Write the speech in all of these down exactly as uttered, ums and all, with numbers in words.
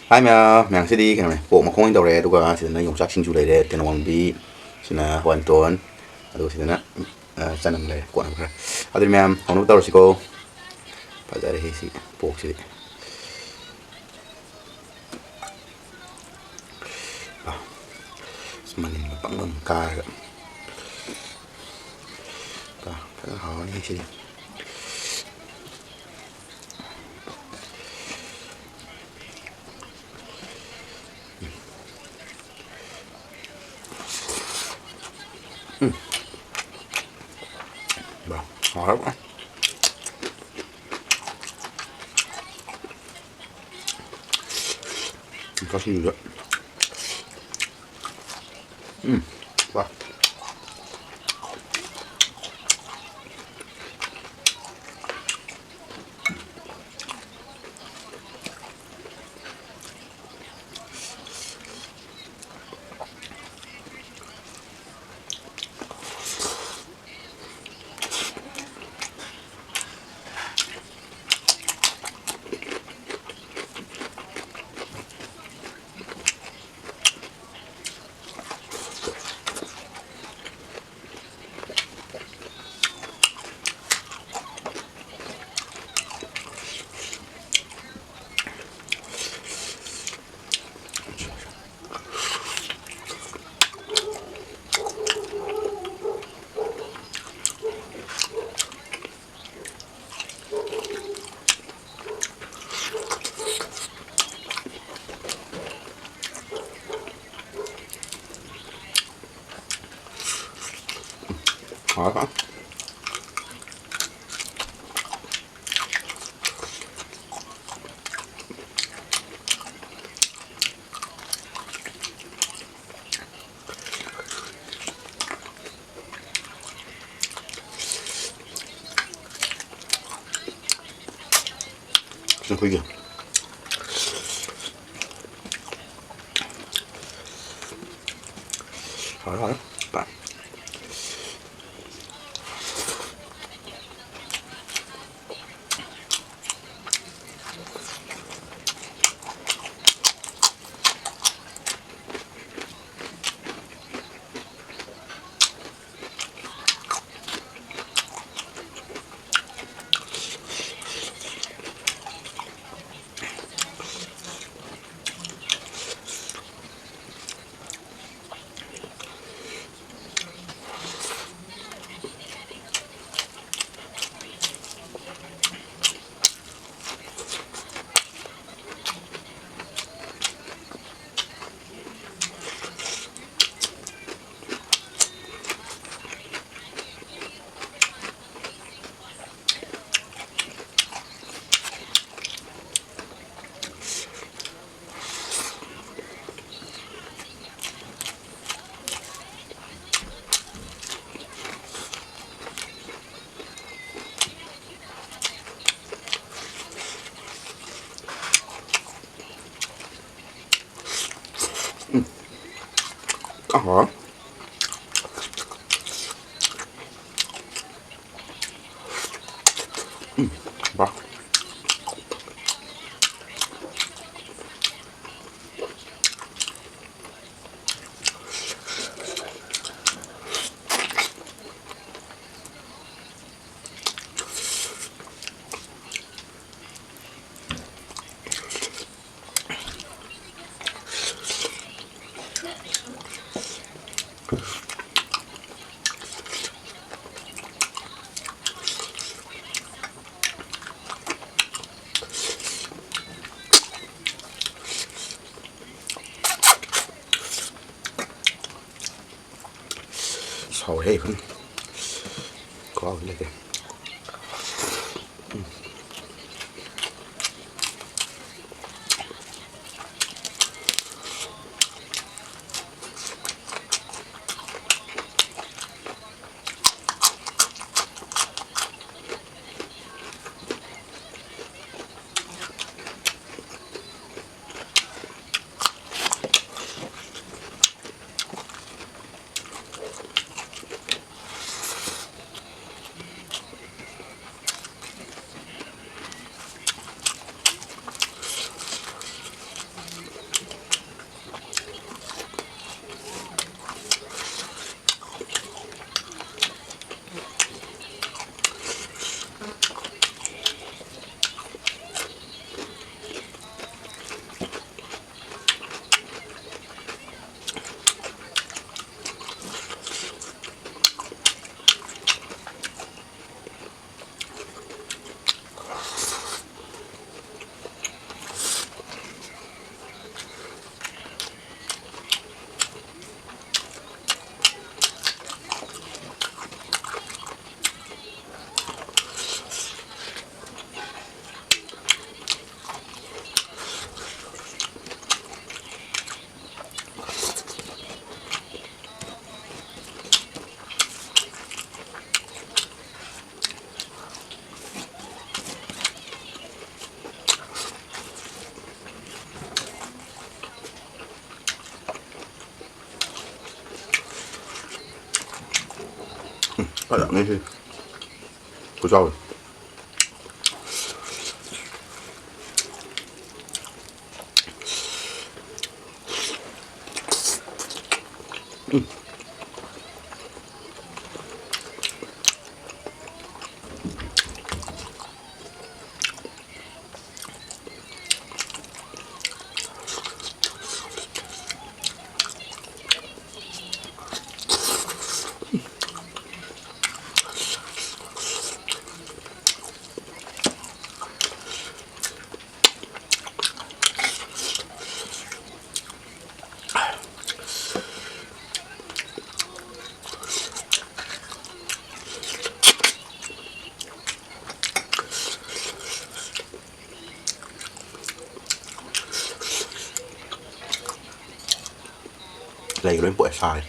ꯍꯥꯏ ꯃꯌꯥꯝ, ꯃꯌꯥꯝ ꯁꯤꯗꯤ ꯀꯩꯅꯣꯅꯦ, ꯄꯣꯛ ꯃꯈꯣꯡ ꯑꯣꯏꯅ ꯇꯧꯔꯦ, ꯑꯗꯨꯒ ꯁꯤꯗꯅ ꯌꯣꯡꯆꯥꯛ ꯁꯤꯡꯖꯨ ꯂꯩꯔꯦ, ꯇꯦꯅꯧꯋꯥꯡꯕꯤ, ꯁꯤꯅ ꯍꯋꯥꯏ ꯃꯇꯣꯟ, ꯑꯗꯨꯒ ꯁꯤꯗꯅ, ꯑ, ꯆꯅꯝ ꯂꯩꯔꯦ, ꯀꯣꯠꯅꯕ ꯈꯔ꯫ ꯑꯗꯨꯗꯤ ꯃꯌꯥꯝ ꯍꯧꯅꯕ ꯇꯧꯔꯁꯤꯀꯣ꯫ ꯐꯖꯔꯦꯍꯦ ꯁꯤ ꯄꯣꯛꯁꯤꯗꯤ꯫ ꯑ, ꯃꯅꯤꯟꯒ ꯕꯪ ꯕꯪ ꯀꯥꯔꯒ꯫ ꯑ, ꯐꯖꯅ ꯍꯥꯎꯔꯅꯤ ꯁꯤꯗꯤ꯫ ꯎꯝ꯫ ꯕꯥ, ꯍꯥꯎꯔꯦ꯫ ꯀꯛꯆꯤꯡꯗ꯫ ꯎꯝ꯫ ꯕꯥ꯫ ꯍꯥꯎꯔꯦ꯫ ꯁꯤꯅ ꯑꯩꯈꯣꯏꯒꯤ꯫ ꯍꯥꯎꯔꯦ, ꯍꯥꯎꯔꯦ꯫ ꯑꯍꯥ꯫ ꯎꯝ, ꯕꯥ꯫ ꯁꯥꯎꯔꯦ ꯏꯕꯨꯡ꯫ ꯀꯥꯎ ꯂꯩꯔꯦ꯫ ꯐꯖꯕꯅꯦ ꯁꯤ ꯈꯨꯆꯥꯎꯁꯦ꯫ ꯂꯩꯒ ꯂꯣꯏ ꯄꯣꯛꯑꯦ ꯁꯥꯔꯦ꯫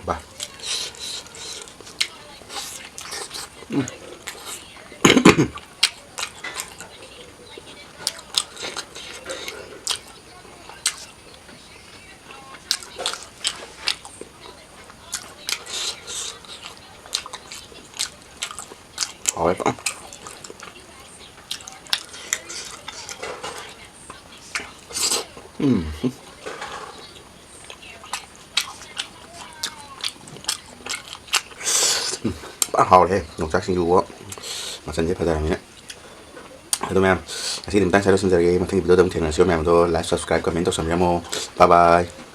ꯚꯥꯏ꯫ ꯎꯝ꯫ ꯍꯥꯎꯋꯦ ꯐꯖꯅ꯫ ꯎꯝ꯫ ꯎꯝ, ꯐꯖꯅ ꯍꯥꯎꯔꯦꯍꯦ꯫ ꯌꯣꯡꯆꯥꯛ ꯁꯤꯡꯖꯨꯒ ꯃꯆꯜꯁꯦ ꯐꯖꯔꯕꯅꯤꯅ꯫ ꯑꯗꯣ ꯃꯌꯥꯝ, ꯉꯁꯤꯗꯤ ꯃꯇꯥꯡ ꯁ꯭ꯋꯥꯏꯗ ꯂꯣꯏꯁꯤꯟꯖꯔꯒꯦ꯫ ꯃꯊꯪꯒꯤ ꯚꯤꯗꯤꯑꯣꯗ ꯑꯃꯨꯛ ꯊꯦꯡꯅꯔꯁꯤ꯫ ꯃꯌꯥꯝꯗꯣ like, subscribe, comment ꯇꯧꯁꯟꯕꯤꯔꯝꯃꯣ꯫ Bye bye꯫